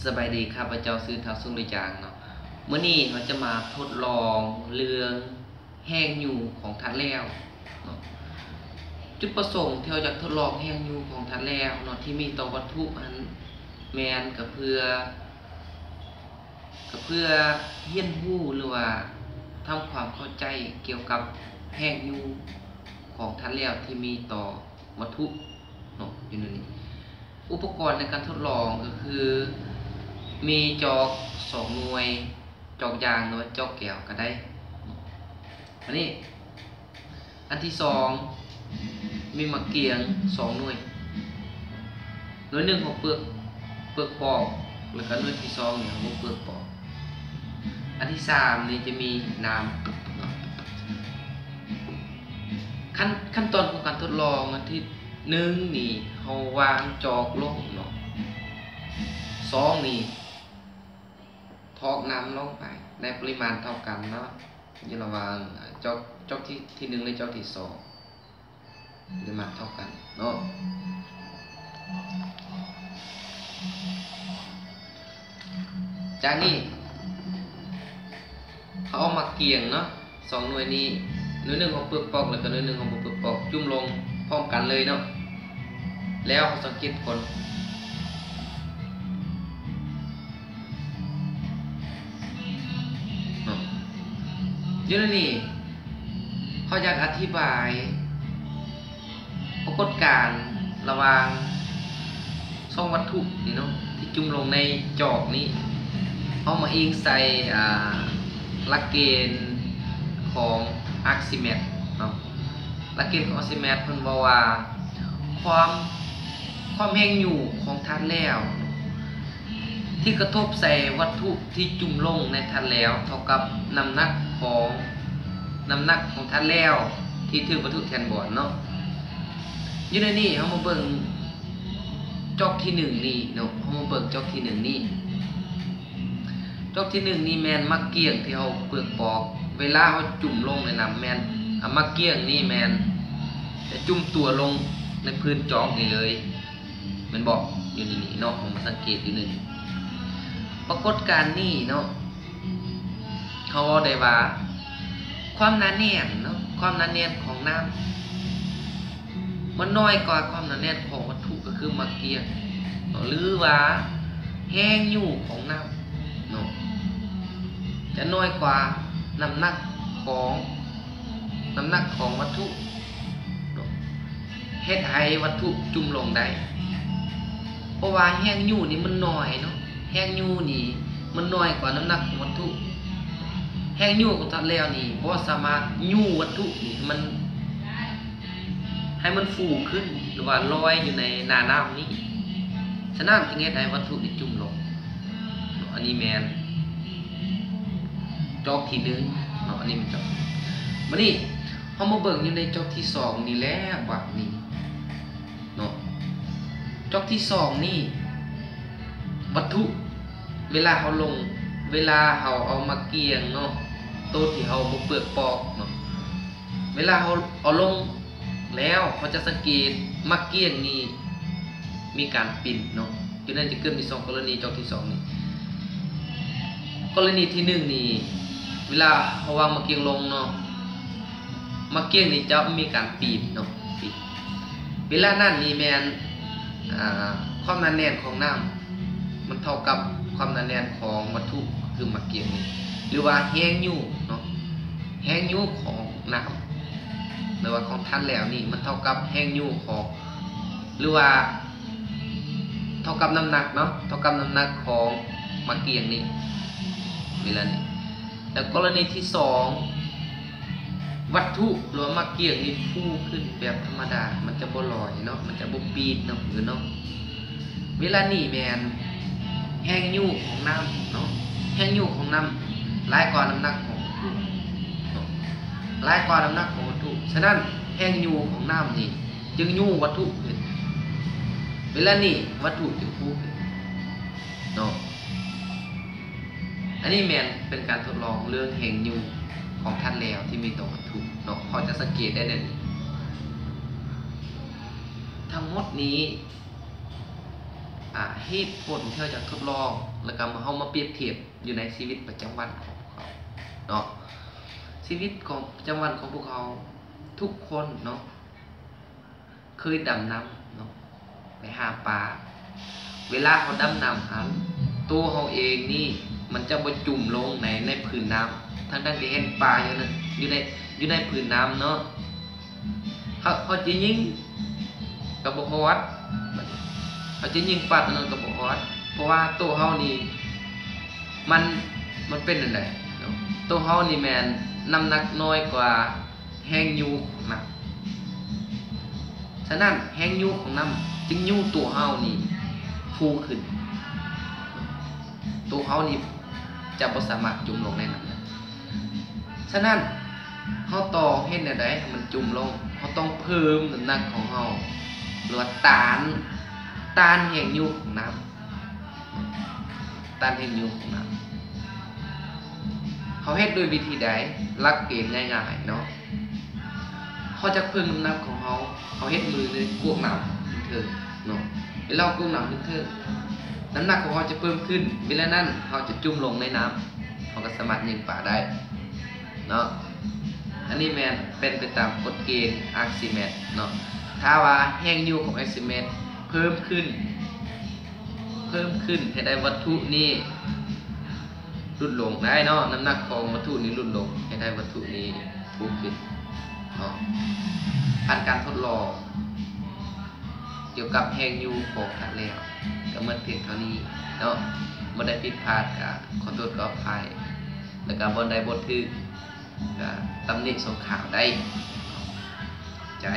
ສະບາຍດີ, ຂ້າພະເຈົ້າຊື່ທ້າວສຸງ ຫຼື ຈາງເນາະ. ມື້ນີ້ເຮົາຈະມາທົດລອງເລື່ອງແຮງຍູ້ຂອງທາດແຫຼວເນາະ. ຈຸດປະສົງທີ່ເຮົາຢາກທົດລອງແຮງຍູ້ຂອງທາດແຫຼວເນາະ ທີ່ມີຕໍ່ວັດຖຸຫັ້ນ ແມ່ນກະເພື່ອ ກະເພື່ອຮຽນຮູ້ ຫຼືວ່າທຳຄວາມເຂົ້າໃຈກ່ຽວກັບແຮງຍູ້ຂອງທາດແຫຼວທີ່ມີຕໍ່ວັດຖຸເນາະ ຢູ່ໃນນີ້. ອຸປະກອນໃນການທົດລອງກະຄື ມີຈອກສອງໜ່ວຍ, ຈອກຢາງ ຫຼືວ່າຈອກແກ້ວກະໄດ້. ອັນນີ້ ອັນທີສອງ ມີໝາກກ້ຽງສອງໜ່ວຍ, ໜ່ວຍໜຶ່ງເຮົາເປືອກ ເປືອກປອກ ແລ້ວກະໜ່ວຍທີສອງນີ້ເຮົາບໍ່ເປີດປອກ. ອັນທີສາມນີ້ຈະມີນ້ຳເນາະ. ຂັ້ນ ຂັ້ນຕອນຂອງການທົດລອງ ອັນທີໜຶ່ງນີ້ເຮົາວາງຈອກລົງເນາະ, ສອງນີ້ຖອກນ້ຳລົງໄປໃນປະລິມານເທົ່າກັນເນາະ ຢູ່ລະຫວ່າງຈອກ ຈອກທີ ທີໜຶ່ງ ແລະ ຈອກທີສອງ ປະລິມານເທົ່າກັນເນາະ. ຈາກນີ້ ເຮົາເອົາໝາກກ້ຽງເນາະ ສອງໜ່ວຍນີ້ ໜ່ວຍໜຶ່ງເຮົາເປີດປອກ ແລ້ວກະໜ່ວຍໜຶ່ງເຮົາບໍ່ເປີດປອກ ຈຸ່ມລົງພ້ອມກັນເລີຍເນາະ. ແລ້ວເຮົາສັງເກດຜົນເນາະ. ຢູ່ໃນນີ້ ເຮົາຢາກອະທິບາຍ ປາກົດການລະຫວ່າງສອງວັດຖຸນີ້ເນາະ ທີ່ຈຸ່ມລົງໃນຈອກນີ້ ເຮົາມາອີງໃສ່ ອ່າ ຫຼັກເກນຂອງອາກຊີແມັດເນາະ. ຫຼັກເກນຂອງອາກຊີແມັດເພິ່ນເວົ້າວ່າ ຄວາມ ຄວາມແຮງຍູ້ຂອງທາດແຫຼວ ທີ່ກະທົບໃສ່ວັດຖຸທີ່ຈຸ່ມລົງໃນທາດແຫຼວ ເທົ່າກັບນ້ຳໜັກຂອງ ນ້ຳໜັກຂອງທາດແຫຼວທີ່ຖືກວັດຖຸແທນບອນເນາະ. ຢູ່ໃນນີ້ເຮົາມາເບິ່ງຈອກທີໜຶ່ງນີ້ເນາະ, ເຮົາມາເບິ່ງຈອກທີໜຶ່ງນີ້. ຈອກທີໜຶ່ງນີ້ແມ່ນໝາກກ້ຽງທີ່ເຮົາເປືອກປອກ. ເວລາເຮົາຈຸ່ມລົງໃນນ້ຳ ແມ່ນ ອາ ໝາກກ້ຽງນີ້ແມ່ນຈະຈຸ່ມຕົວລົງໃນພື້ນຈອກນີ້ເລີຍ. ແມ່ນບໍ່? ຢູ່ໃນນີ້ເນາະ, ເຮົາມາສັງເກດຢູ່ໃນນີ້ ປາກົດການນີ້ເນາະ ເຮົາເວົ້າໄດ້ວ່າ ຄວາມໜາແໜ້ນເນາະ, ຄວາມໜາແໜ້ນຂອງນ້ຳ ມັນນ້ອຍກວ່າຄວາມໜາແໜ້ນຂອງວັດຖຸ ກະຄືໝາກກ້ຽງເນາະ, ຫຼືວ່າແຮງຍູ້ຂອງນ້ຳເນາະ ຈະນ້ອຍກວ່ານ້ຳໜັກຂອງ ນ້ຳໜັກຂອງວັດຖຸເນາະ ເຮັດໃຫ້ວັດຖຸຈຸ່ມລົງໄດ້. ເພາະວ່າແຮງຍູ້ນີ້ມັນນ້ອຍເນາະ, ແຮງຍູ້ນີ້ມັນນ້ອຍກວ່ານ້ຳໜັກຂອງວັດຖຸ. ແຮງຍູ້ຂອງທາດແຫຼວນີ້ບໍ່ສາມາດຍູ້ວັດຖຸນີ້ໃຫ້ມັນ ໃຫ້ມັນຟູຂຶ້ນ ຫຼືວ່າລອຍຢູ່ໃນໜ້ານ້ຳນີ້, ສະນັ້ນຈຶ່ງເຮັດໃຫ້ວັດຖຸນີ້ຈຸ່ມລົງເນາະ. ອັນນີ້ແມ່ນຈອກທີໜຶ່ງເນາະ, ອັນນີ້ແມ່ນຈອກ. ບາດນີ້ເຮົາມາເບິ່ງຢູ່ໃນຈອກທີສອງນີ້ແຫຼະ ບາດນີ້ເນາະ. ຈອກທີສອງນີ້ ວັດຖຸ ເວລາເຮົາລົງ ເວລາເຮົາເອົາໝາກກ້ຽງເນາະ ໂຕທີ່ເຮົາບໍ່ເປືອກປອກເນາະ ເວລາເຮົາເອົາລົງແລ້ວ ເຮົາຈະສັງເກດໝາກກ້ຽງນີ້ມີການປິ່ນເນາະ. ຢູ່ນັ້ນຈະເກີດມີສອງກໍລະນີ, ຈອກທີສອງນີ້ ກໍລະນີທີໜຶ່ງນີ້ ເວລາເຮົາວາງໝາກກ້ຽງລົງເນາະ ໝາກກ້ຽງນີ້ຈະມີການປີ້ນເນາະ, ປີ້ນ. ເວລານັ້ນນີ້ແມ່ນ ອ່າ ຄວາມໜາແໜ້ນຂອງນ້ຳ ມັນເທົ່າກັບຄວາມໜາແໜ້ນຂອງວັດຖຸ ຄືໝາກກ້ຽງນີ້ ຫຼືວ່າແຮງຍູ້ເນາະ, ແຮງຍູ້ຂອງນ້ຳ ຫຼືວ່າຂອງທາດແຫຼວນີ້ ມັນເທົ່າກັບແຮງຍູ້ຂອງ ຫຼືວ່າເທົ່າກັບນ້ຳໜັກເນາະ, ເທົ່າກັບນ້ຳໜັກຂອງໝາກກ້ຽງນີ້ ເວລານີ້. ແລ້ວກໍລະນີທີສອງ ວັດຖຸ ຫຼືວ່າໝາກກ້ຽງນີ້ຟູຂຶ້ນແບບທຳມະດາ, ມັນຈະບໍ່ລອຍເນາະ, ມັນຈະບໍ່ປີ້ນເນາະ ເນາະ. ເວລານີ້ແມ່ນແຮງຍູ້ຂອງນ້ຳເນາະ, ແຮງຍູ້ຂອງນ້ຳຫຼາຍກວ່ານ້ຳໜັກຂອງວັດຖຸເນາະ, ຫຼາຍກວ່ານ້ຳໜັກຂອງວັດຖຸ. ສະນັ້ນ ແຮງຍູ້ຂອງນ້ຳນີ້ຈຶ່ງຍູ້ວັດຖຸຂຶ້ນ. ເວລານີ້ວັດຖຸຈຶ່ງຟູຂຶ້ນເນາະ. ອັນນີ້ແມ່ນເປັນການທົດລອງເລື່ອງແຮງຍູ້ຂອງທາດແຫຼວທີ່ມີຕໍ່ວັດຖຸເນາະ, ເຮົາຈະສັງເກດໄດ້ແນວນີ້. ທັງໝົດນີ້ ອາ ເຫດຜົນທີ່ເຮົາຢາກທົດລອງ ແລ້ວກໍເຮົາມາປຽບທຽບຢູ່ໃນຊີວິດປະຈຳວັນຂອງພວກເຮົາເນາະ. ຊີວິດຂອງ ປະຈຳວັນຂອງພວກເຮົາທຸກຄົນເນາະ ເຄີຍດຳນ້ຳເນາະ ໄປຫາປາ. ເວລາເຮົາດຳນ້ຳຫັ້ນ ໂຕເຮົາເອງນີ້ມັນຈະບໍ່ຈຸ່ມລົງໃນ ໃນພື້ນນ້ຳ ທັງໆທີ່ເຫັນປາຢູ່ນັ້ນ ຢູ່ໃນ ຢູ່ໃນພື້ນນ້ຳເນາະ. ເຮົາ ເຮົາຈະຍິງກໍບໍ່ຮອດ ເຮົາຈະຍິງປາໂຕນັ້ນກໍບໍ່ຮອດ ເພາະວ່າໂຕເຮົານີ້ ມັນ ມັນເປັນແນວໃດເນາະ? ໂຕເຮົານີ້ແມ່ນນ້ຳໜັກນ້ອຍກວ່າແຮງຍູ້ຂອງນ້ຳ. ສະນັ້ນ ແຮງຍູ້ຂອງນ້ຳຈຶ່ງຍູ້ໂຕເຮົານີ້ຟູຂຶ້ນ. ໂຕເຮົານີ້ຈະບໍ່ສາມາດຈຸ່ມລົງໃນນ້ຳໄດ້. ສະນັ້ນ ເຮົາຕ້ອງເຮັດແນວໃດໃຫ້ມັນຈຸ່ມລົງ? ເຮົາຕ້ອງເພີ່ມນ້ຳໜັກຂອງເຮົາ ຫຼືວ່າຕ້ານ ຕ້ານແຮງຍູ້ຂອງນ້ຳ ຕ້ານແຮງຍູ້ຂອງນ້ຳ. ເຮົາເຮັດດ້ວຍວິທີໃດ? ຫຼັກເກນງ່າຍໆເນາະ. ເຮົາຈະເພີ່ມນ້ຳໜັກຂອງເຮົາ ເຮົາເຮັດມືນີ້ກວກນ້ຳຂຶ້ນເທິງເນາະ. ເວລາເຮົາກວກນ້ຳຂຶ້ນເທິງ ນ້ຳໜັກຂອງເຮົາຈະເພີ່ມຂຶ້ນ ເວລານັ້ນເຮົາຈະຈຸ່ມລົງໃນນ້ຳ ເຮົາກໍສາມາດຍິງປາໄດ້ເນາະ. ອັນນີ້ແມ່ນເປັນໄປຕາມກົດເກນ Archimedes ເນາະ. ຖ້າວ່າແຮງຍູ້ຂອງ Archimedes ເພີ່ມຂຶ້ນ ເພີ່ມຂຶ້ນ ເຮັດໃຫ້ວັດຖຸນີ້ຫຼຸດລົງໄດ້ເນາະ. ນ້ຳໜັກຂອງວັດຖຸນີ້ຫຼຸດລົງ ເຮັດໃຫ້ວັດຖຸນີ້ສູງຂຶ້ນເນາະ. ຜ່ານການທົດລອງກ່ຽວກັບແຮງຍູ້ຂອງທາດແຫຼວ ກໍໝົດພຽງເທົ່ານີ້ເນາະ. ບໍ່ໄດ້ຜິດພາດກໍຂໍໂທດຂໍອະໄພ ແລ້ວກໍບ່ອນໃດບໍ່ຖືກ ກໍຕຳໜິສົ່ງຂ່າວໄດ້. ໃຈ.